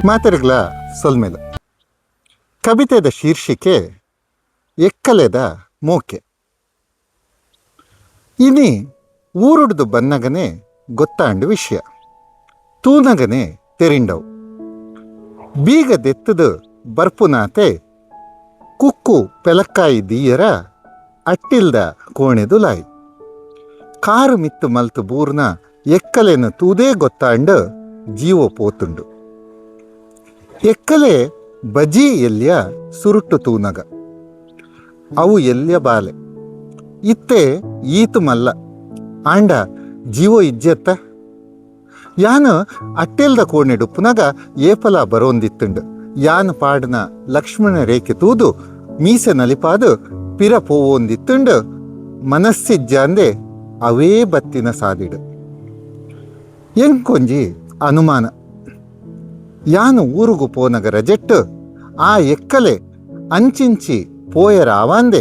ಮಾತೆರ್ಗ್ಲ ಸೊಲ್ಮೆಲು. ಕಬಿತೆದ ಶೀರ್ಷಿಕೆ ಎಕ್ಕಲೆದ ಮೋಕೆ. ಇನಿ ಊರುಡ್ದು ಬನ್ನಗನೆ ಗೊತ್ತಾಂಡ್ ವಿಷಯ, ತೂನಗನೆ ತೆರಿಂಡವು. ಬೀಗ ದೆತ್ತದು ಬರ್ಪುನಾತೆ ಕುಕ್ಕು ಪೆಲಕ್ಕಾಯಿ ದೀಯರ ಅಟ್ಟಿಲ್ದ ಕೋಣೆದುಲಾಯಿ ಕಾರು ಮಿತ್ತು ಮಲ್ತು ಬೂರ್ನ ಎಕ್ಕಲೆನ ತೂದೇ ಗೊತ್ತಾಂಡ್ ಜೀವೊ ಪೋತುಂಡು. ಎಕ್ಕಲೆ ಬಜಿ ಎಲ್ಯ ಸುರುಟ್ಟು ತೂನಗ ಅವು ಎಲ್ಯ ಬಾಲೆ ಇತ್ತೆ ಈತು ಮಲ್ಲ ಆಂಡ ಜೀವೊ ಇಜ್ಜೆತ್ತ. ಯಾನ್ ಅಟ್ಟೆಲ್ದ ಕೋಣೆಡುಪ್ಪುನಗ ಏಪಲ ಬರೋಂದಿತ್ತುಂಡು. ಯಾನ್ ಪಾಡ್ನ ಲಕ್ಷ್ಮಣ ರೇಖೆ ತೂದು ಮೀಸೆ ನಲಿಪಾದು ಪಿರ ಪೋವೊಂದಿತ್ತುಂಡು. ಮನಸ್ಸಿಜ್ಜಾಂದೆ ಅವೇ ಬತ್ತಿನ ಸಾದಿಡು. ಎಂಕೊಂಜಿ ಅನುಮಾನ, ಯಾನು ಊರುಗು ಪೋನಗ ರಜೆಟ್ಟು ಆ ಎಕ್ಕಲೆ ಅಂಚಿಂಚಿ ಪೋಯರ ಆವಾಂದೆ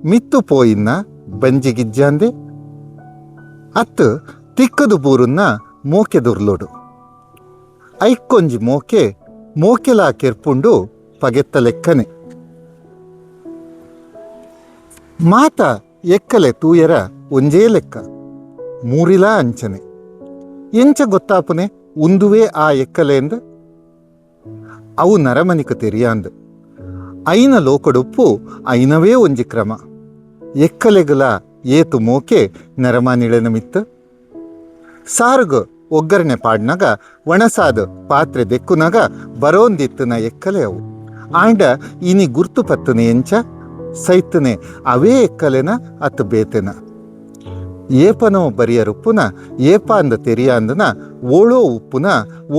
ಮಿತ್ತು ಪೋಯಿನ್ನ ಬಂಜಿಗಿಜ್ಜಾಂದೆ ಅತ್ತು ತಿಕ್ಕದು ಬೂರುನ್ನ ಮೋಕೆ ದುರ್ಲೋಡು. ಐಕ್ಕೊಂಜಿ ಮೋಕೆ ಮೋಕೆಲಾ ಕೆರ್ಪುಂಡು ಪಗೆತ್ತ ಲೆಕ್ಕನೆ. ಮಾತ ಎಕ್ಕಲೆ ತೂಯರ ಒಂಜೇ ಲೆಕ್ಕ, ಮೂರಿಲಾ ಅಂಚನೆ. ಎಂಚ ಗೊತ್ತಾಪುನೆ ಉಂದುವೇ ಆ ಎಕ್ಕಲೆಂದು? ಅವು ನರಮನಿಕ ತೆರಿಯಾಂದು. ಐನ ಲೋಕಡುಪ್ಪು ಐನವೇ ಒಂಜಿ ಕ್ರಮ. ಎಕ್ಕಲೆಗುಲ ಏತು ಮೋಕೆ ನರಮಾನಿಳೆನ ಮಿತ್ತು. ಸಾರುಗು ಒಗ್ಗರಣೆ ಪಾಡ್ನಗ ಒಣಸಾದ ಪಾತ್ರೆ ದೆಕ್ಕುನಗ ಬರೋಂದಿತ್ತುನ ಎಕ್ಕಲೆ ಅವು. ಆಂಡ ಇನಿ ಗುರ್ತು ಪತ್ತುನೆ ಎಂಚ? ಸೈತನೆ ಅವೇ ಎಕ್ಕಲೆನ ಅತ್ತು ಬೇತೆನ? ಏಪನೋ ಬರಿಯರುಪ್ಪುನ ಏಪಾಂದ ತೆರಿಯಾಂದನ ಓಳೋ ಉಪ್ಪುನ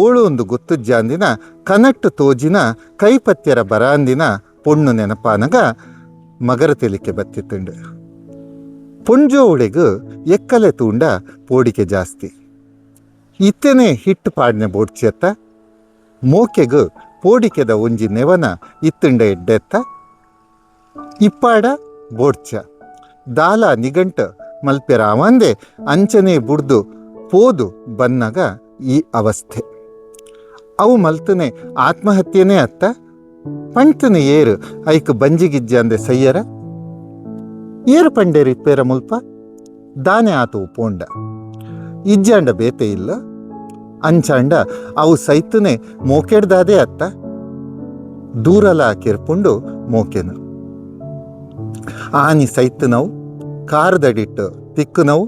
ಓಳೋಂದು ಗೊತ್ತುಜ್ಜಾಂದಿನ ಕನಟ್ಟು ತೋಜಿನ ಕೈಪತ್ಯರ ಬರಾಂದಿನ ಪೊಣ್ಣು ನೆನಪಾನಗ ಮಗರ ತೆಲಿಕೆ ಬತ್ತಿತ್ತುಂಡು. ಪೊಂಜೋವುಳೆಗು ಎಕ್ಕಲೆ ತೂಂಡ ಪೋಡಿಕೆ ಜಾಸ್ತಿ. ಇತ್ತೆನೆ ಹಿಟ್ಟು ಪಾಡ್ನೆ ಬೋಡ್ಚೆತ್ತ. ಮೋಕೆಗು ಪೋಡಿಕೆದ ಒಂಜಿ ನೆವನ ಇತ್ತುಂಡ ಎಡ್ಡೆತ್ತ. ಇಪ್ಪಾಡ ಬೋಡ್ಚ ದಾಲ ನಿಗಂಟ ಮಲ್ಪೆರಾವಂದೆ ಅಂಚನೆ ಬುಡ್ದು ಪೋದು ಬನ್ನಗ ಈ ಅವಸ್ಥೆ. ಅವು ಮಲ್ತನೆ ಆತ್ಮಹತ್ಯೆನೇ ಅತ್ತ. ಪಂಟನೆ ಏರು ಐಕ್ ಬಂಜಿಗಿಜ್ಜಂದೆ ಸಯ್ಯರ ಏರು ಪಂಡೇರು ಇಪ್ಪೇರ ಮುಲ್ಪ ದಾನೆ ಆತು ಪೋಂಡ ಇಜ್ಜಾಂಡ ಬೇತೆ ಇಲ್ಲ. ಅಂಚಾಂಡ ಅವು ಸೈತನೆ ಮೋಕೆಡ್ದಾದೆ ಅತ್ತ. ದೂರಲ ಕೆರ್ಪುಂಡು ಮೋಕೆನು. ಆನಿ ಸೈತನವು ಕಾರದಡಿಟ್ಟು ತಿಕ್ಕುನವು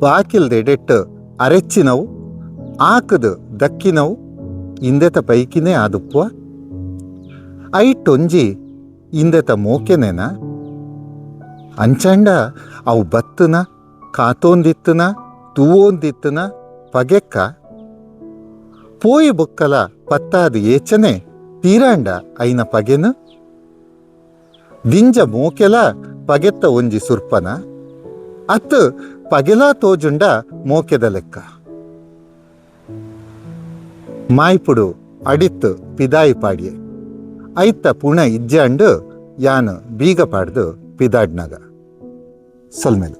ಬಾಕಿಲ್ದೆಡೆಟ್ಟು ಅರೆಚ್ಚಿನವು ಆಕದು ದಕ್ಕಿನವು ಇಂದೆತ ಪೈಕಿನೇ ಆದುಪ್ಪುವ. ಐಟೊಂಜಿ ಇಂದೆತ ಮೋಕೆನೇನ? ಅಂಚಾಂಡ ಅವು ಬತ್ತುನ ಕಾತೋಂದಿತ್ತುನ ತೂವೋಂದಿತ್ತುನ ಪಗೆಕ್ಕ ಪೋಯಿ ಬೊಕ್ಕಲ ಪತ್ತಾದ ಏಚನೆ ತೀರಾಂಡ ಐನ ಪಗೆನು. ದಿಂಜ ಮೋಕೆಲ ಪಗೆತ್ತ ಒಂಜಿ ಸುರ್ಪನ ಅತ್ತು ಪಗೆಲ ತೋಜುಂಡ ಮೋಕೆದ ಲೆಕ್ಕ. ಮಾಯ್ಪುಡು ಅಡಿತ್ತು ಪಿದಾಯಿ ಪಾಡಿಯೆ ಐತ ಪುಣ ಇಜ್ಜಾಂಡು ಯಾನು ಬೀಗ ಪಾಡ್ದು ಪಿದಾಡ್ನಾಗ. ಸೊಲ್ಮೆಲು.